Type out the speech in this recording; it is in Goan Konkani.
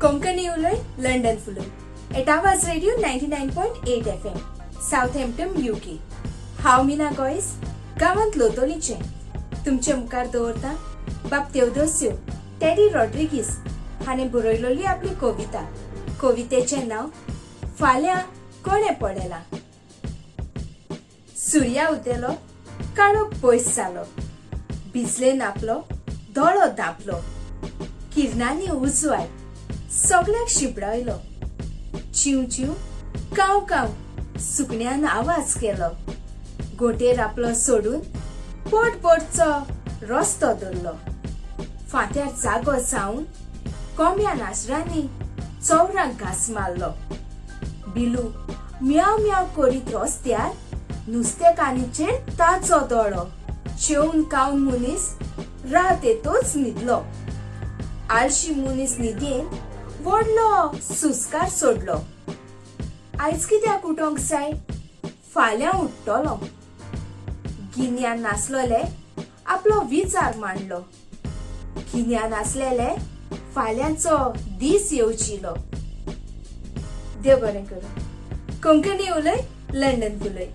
कोंकणी उलय, London फुलय. At Awaaz radio 99.8 FM, Southampton, UK. हांव मीना गोयस, गांवांत लोतोलीचें. तुमचे मुखार दवरता बाब तेवदोस्यो टेरी रॉड्रिगीस हाणें बरयलेली आपली कविता. कवितेचें नांव फाल्यां कोणें पळयलां. सुर्या उदेलो, काळोख पयस जालो. भिजलेन आपलो दोळो धांपलो. किरणांनी उजवाड सगळ्याक शिंपडायलो. चिंव चिंव, काव काव सुकण्यान आवाज केलो. गोटेर आपलो सोडून पोट भरचो रस्तो धरलो. फांत्यार जागो जावन कोंब्या नाचरांनी चवराक घास मारलो. बिलू म्याव म्याव करीत रस्त्यार नुस्तेकान्नीचेर ताचो दोळो. जेवन खावन मनीस रात येतोच न्हिदलो. आळशी मनीस न्हिदेन व्हडलो सुस्कार सोडलो. आयज कित्याक उठोंक जाय, फाल्यां उठ्ठलो. गिन्यान नासलोले आपलो विचार मांडलो. गिन्यान आसलेले फाल्यांचो दीस येवचिलो. देव बरें करूं. कोंकणी उलय, लंडन फुलय.